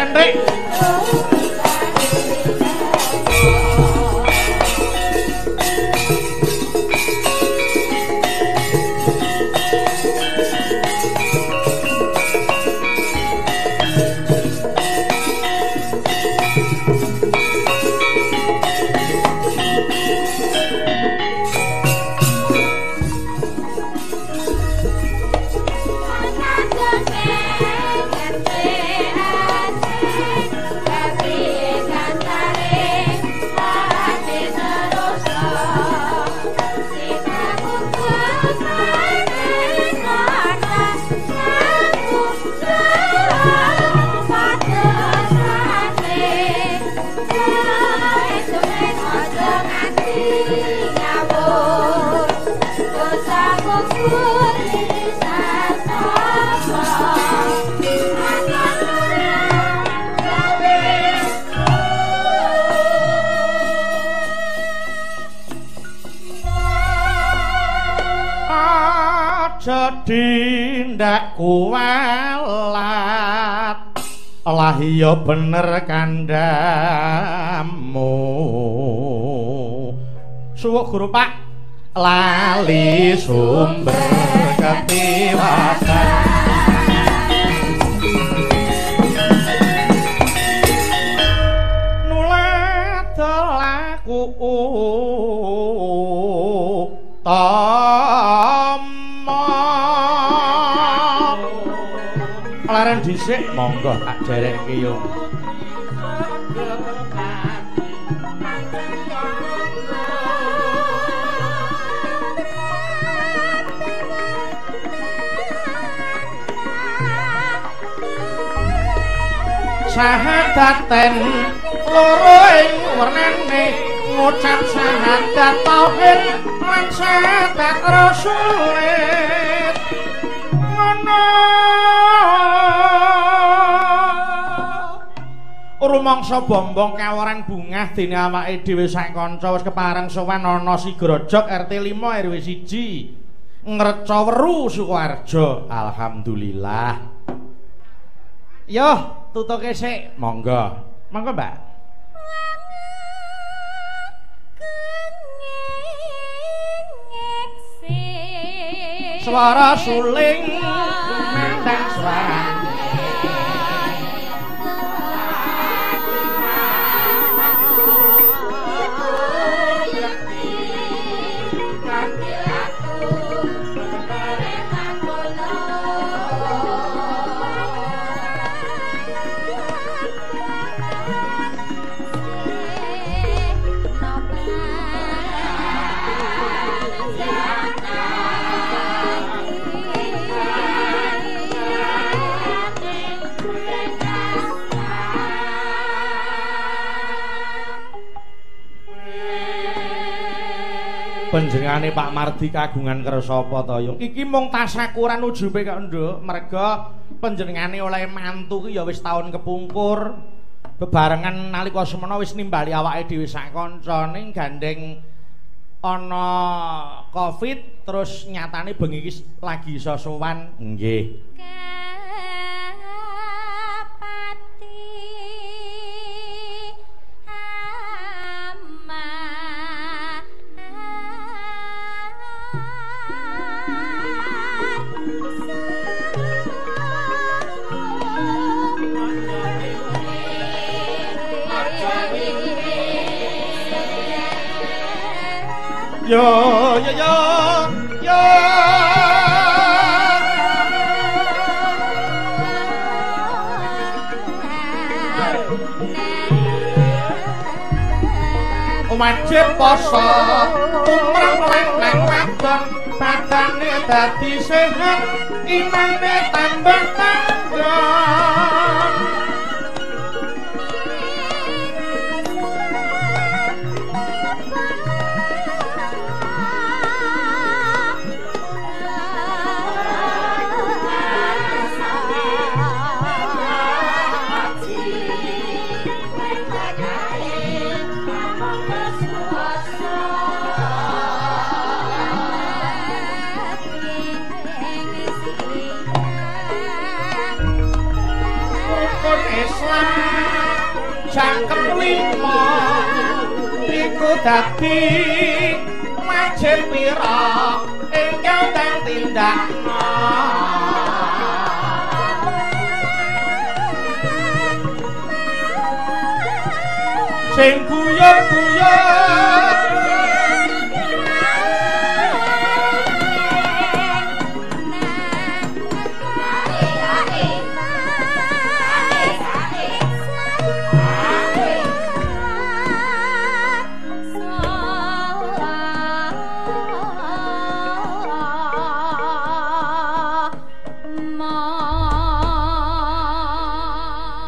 Entik. Dindak kuwalat lah iya bener kandhamu. Suwuk guru Pak lali sumber ketiwasan. Nulat laku laren dhisik monggo tak derekke yo. Sahadaten loro ing wernane ngucap syahadat tauhid lan syahadat rasul. Ngono rumangsa bombong kaworan bungah dene awake dhewe sak kanca wis kepareng sowan ana Sigrojok RT 5 RW 1 Ngreca Weru Sukoharjo. Alhamdulillah. Yo tutuke sik monggo. Monggo Mbak. Suara suling kumandang suara. Panjenengane Pak Mardi kagungan kersa apa to, Yung? Iki mung tasakuran ujube kok, Nduk. Merga panjenengane oleh mantu ki ya wis taun kepungkur. Bebarengan nalika semana wis nimbali awake dhewe sak kanca ning gandeng ana Covid terus nyatane bengi iki lagi iso sowan. Nggih. Yo yo yo yo. Wajib poso tumrap lanang wadon badane dadi sehat imane tambah tanggon. rukun Islam jangkep 5 iku dadi wajib pira ingkang den tindakno. Sing guyon-guyon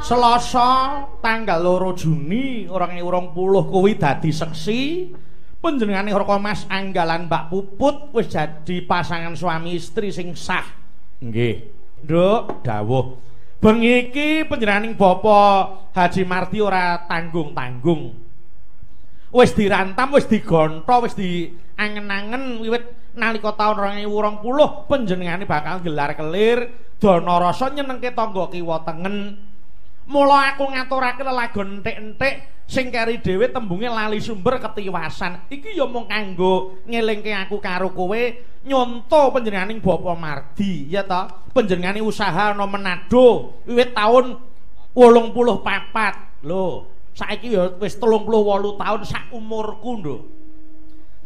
Selasa tanggal 2 Juni 2020 kuwi dadi seksi panjenengane Raka Mas Anggalan Mbak Puput wis jadi pasangan suami istri sing sah. Nggih. Nduk, dawuh. Bengi iki panjenenganing Bapak Haji Mardi ora tanggung-tanggung. Wis dirantam, wis digonto, wis diangen-angen wiwit nalika taun 2020 panjenengane bakal gelar kelir dana rasa nyenengke tangga kiwa tengen. Mula aku ngaturake lelagon entik-entik sing keri dhewe tembunge lali sumber ketiwasan. Iki ya mung kanggo ngelingke aku karo kowe nyonto panjenenganing Bapak Mardi, ya ta? Panjenengane usaha ana Manado wiwit taun 84. Lho, saiki ya wis 38 taun sak umurku, Nduk.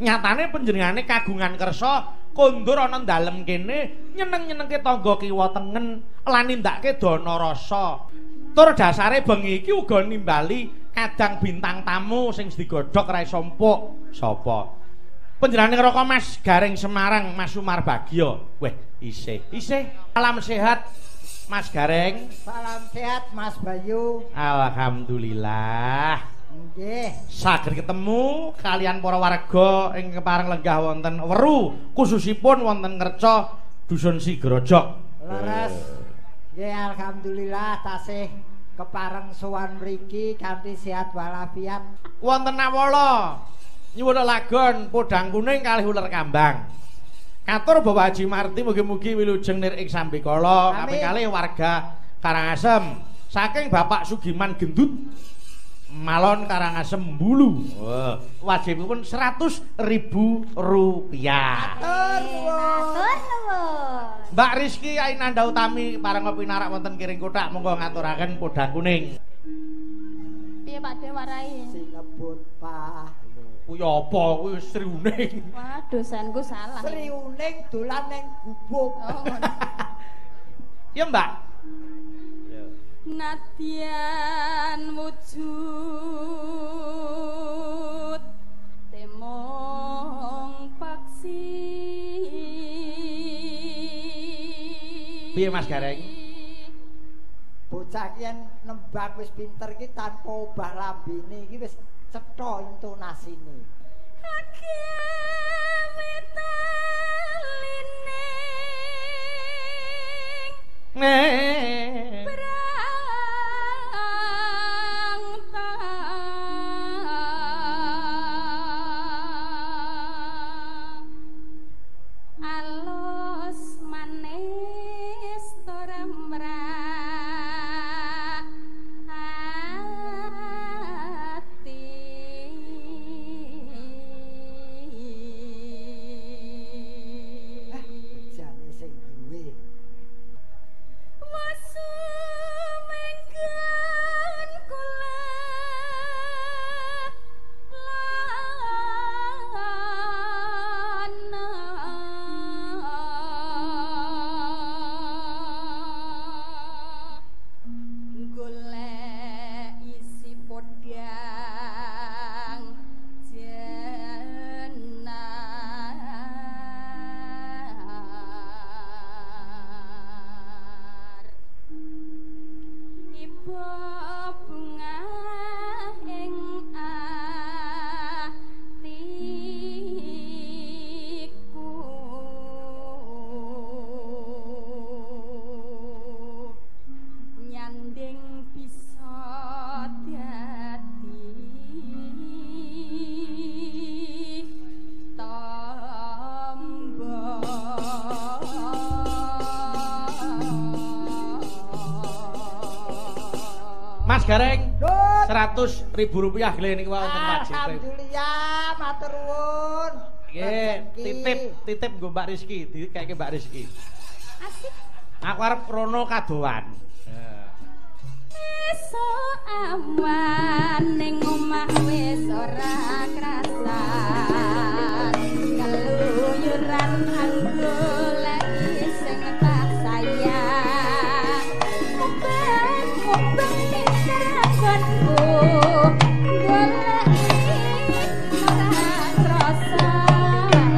Nyatane panjenengane kagungan kersa kondur ana dalem kene nyeneng-nyenengke tangga kiwa tengen lan nindakake dana rasa. Tur dasare bengi iki uga nimbali kadang bintang tamu sing digodhog ra iso empuk. Sapa? Panjenengane Raka Mas Gareng Semarang, Mas Sumar Bagyo. Weh, isih. Isih. Salam sehat Mas Gareng. Salam sehat Mas Bayu. Alhamdulillah. Nggih. Saged ketemu kalian para warga ing kepareng lenggah wonten Weru, khususipun wonten Ngerca Dusun Sigrojok. Leres. Nggih, alhamdulillah tasih kepareng sowan mriki kanthi sehat walafiat. Wonten Nawala nyuwun lagon Podang Kuning kalih Uler Kambang. Katur Bapak Haji Marti mugi-mugi wilujeng nir ing sambikala kaping kalih warga Karangasem saking Bapak Sugiman Gendut Malon Karangasem Bulu. Wajibipun Rp100.000. Matur nuwun. Mbak Rizky Ainanda Utami pareng pinarak wonten kiring kothak monggo ngaturaken Podang Kuning. Piye Pak De warai? Sinebut Pak. Kuwi apa kuwi Sri Uning. Wah, dosenku salah. Sri Uning dolan ning gubuk. Oh, ngono. Ya, Mbak. Nadyan wujud temong paksi. Piye Mas Gareng? Bocah ki yen nembang wis pinter ki tanpa obah lambene iki wis cetha intonasine. Nek Jane sing duwe. Mas Mas Gareng. 100.000 rupiah gle niku wonten wajib. Alhamdulillah, matur nuwun. Nggih, titip nggo Mbak Rizky, dikeke Mbak Rizky. Asik. Aku arep rono kadoan. Esuk awan ning omah wis ora krasan. Keluyuran anggoleki sing tak sayang. Mubeng-mubeng ning keragonku goleki ora krasa.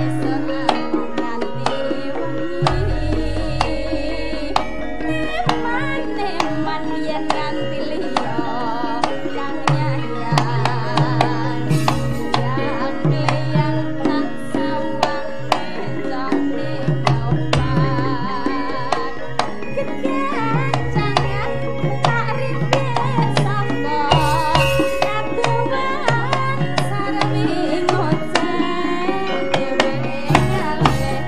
Esuk awan nganti wengi. Neman-neman yen nganti liya kang nyayang. Yang tak sawang kencane opat. Kegancangan tak rintik saka kaduwan sarwi ngoceh dhewe ngalih.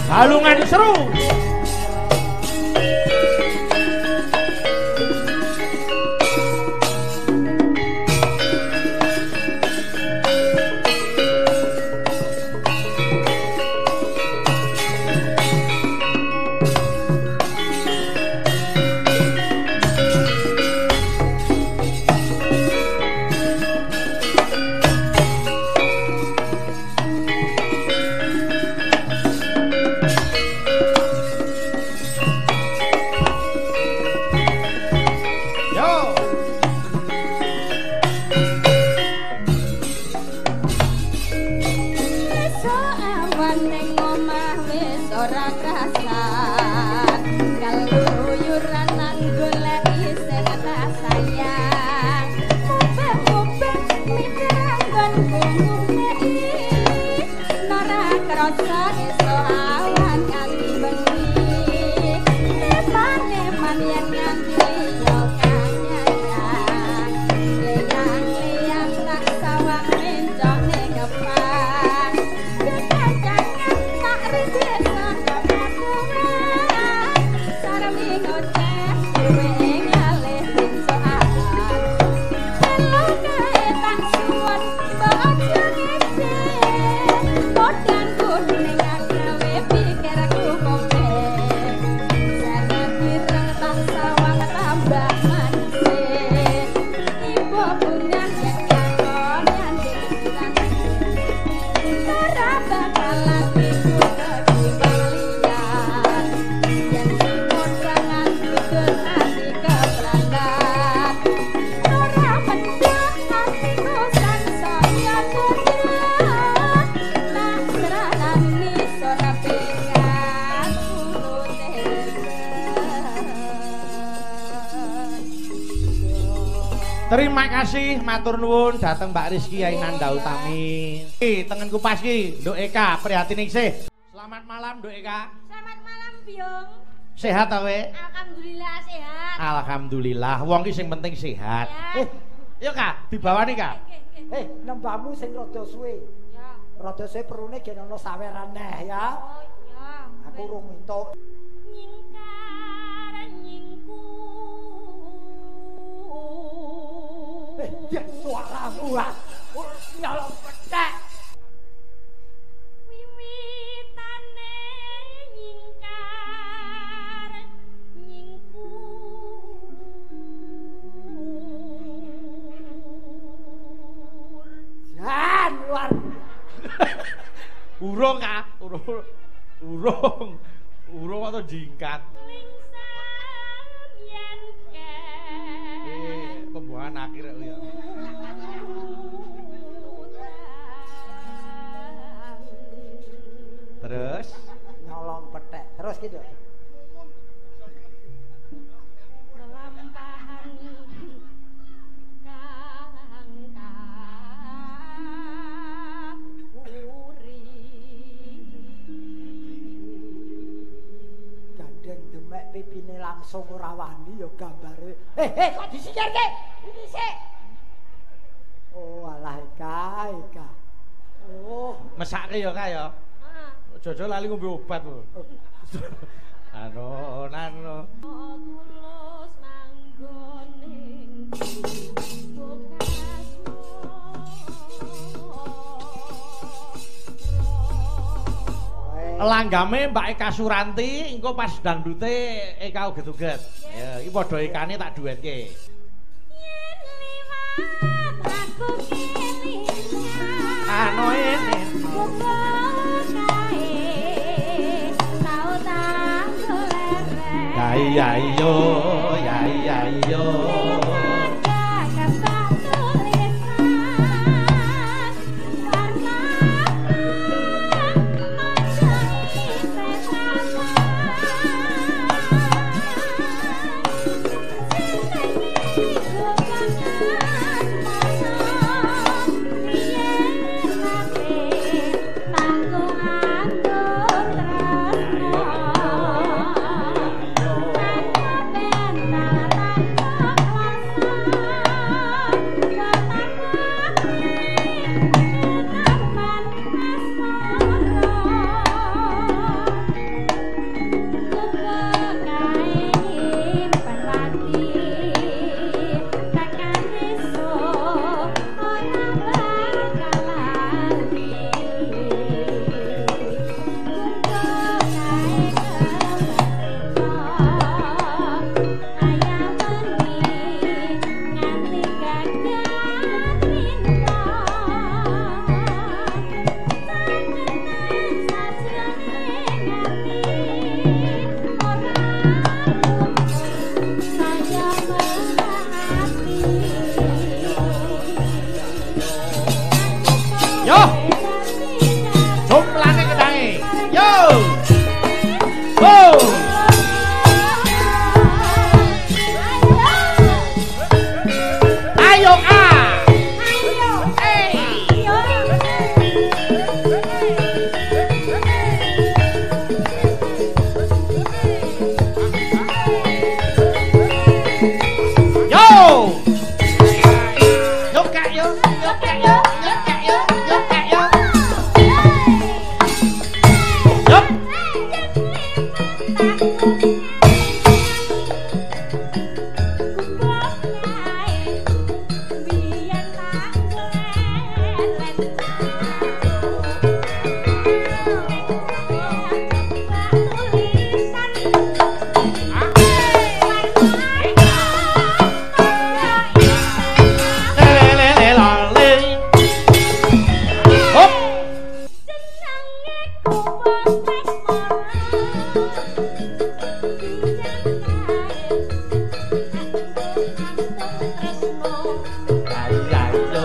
Balungan seru. Yo. Esuk awan ning omah wis ora krasan. Keluyuran nang goleki sing tak sayang. Mubeng-mubeng mitra nggonku ngupeki. Ora krasa esuk awan nganti bengi. Neman-neman yen nganti liya kang nyayang. Leyang-leyang tak sawang mencone kepang. Kekancangan tak rintik saka kaduwan. Sarmi ngoceh dhewe ngalih besok awan. Telu kae tak suwun mbok aja ngece. Podang kuning agawe pikirku kowe. Sangat ireng tak sawang tambah manise. Ibu bunga yen kakon nyanding ora bakalan iku kegiwang liyan. Yen dipodhangan tutur ati keprandan. Ora mendhak atiku sansaya durah. Tak serahani sora pengat Terima kasih matur nuwun dhateng Mbak Rizky Ainanda Utami. Iki tengen kupas iki, Nduk Eka prihatin isih. Selamat malam Nduk Eka. Selamat malam Biung. Sehat ta kowe? Alhamdulillah sehat. Alhamdulillah, wong ki sing penting sehat. Ya. Yo Kak, dibawani Kak. Nggih, nggih. Nembahmu sing rada suwe. Ya. Rada suwe perune gen ana saweran neh ya. Oh iya. Aku rung entuk. Nyingkar nyingku. Dia suaramu ah. Nyolong pethek. Wiwitane nyingkar nyingku. Jan luar. Urung Kak, urung. Urung. Urung kok to jingkat. Lingsam yen ken. Pembuangan akhir ya. Terus nyolong pethek. Terus gitu. Lelampahan kang kawuri. Gandeng demek pipine langsung ora wani ya gambare. Kok disingkirke? Ini sik. Oh alah Eka, Eka. Oh, mesake ya Kak ya. Heeh. Jojo lali ngombe obat lho. Anu, nano. Tulus Langgame Mbak Eka Suranti engko pas dangdute Eka uget-uget. Ya, iki padha Ekane tak duetke. Yen liwat aku kelingan. Ano ene kae tau tak golek. Ya iya yo, ya iya yo. Yo. Jumlane kendange. Yo. Ho. Ayo ah. Ayo. Hey. Yo. Yo kak yo, yo kak yo, yo kak yo, yo kak yo. Yo. Le le le la le. Hop. Ya ya yo.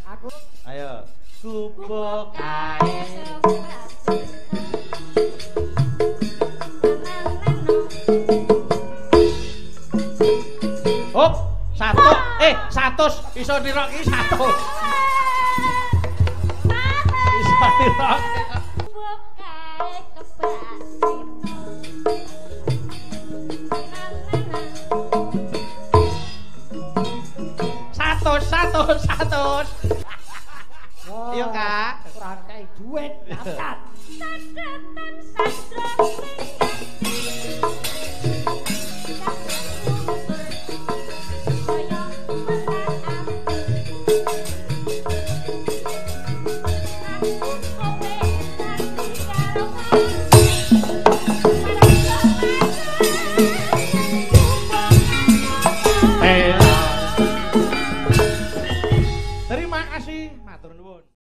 Aku Ayo. Gubuk kae. Hop, satu, 100 iso niroki 100. Iso niroki. Satu, 100. Iya, Kak. Kurang kae duit, ngapkat. Terima kasih, matur nuwun.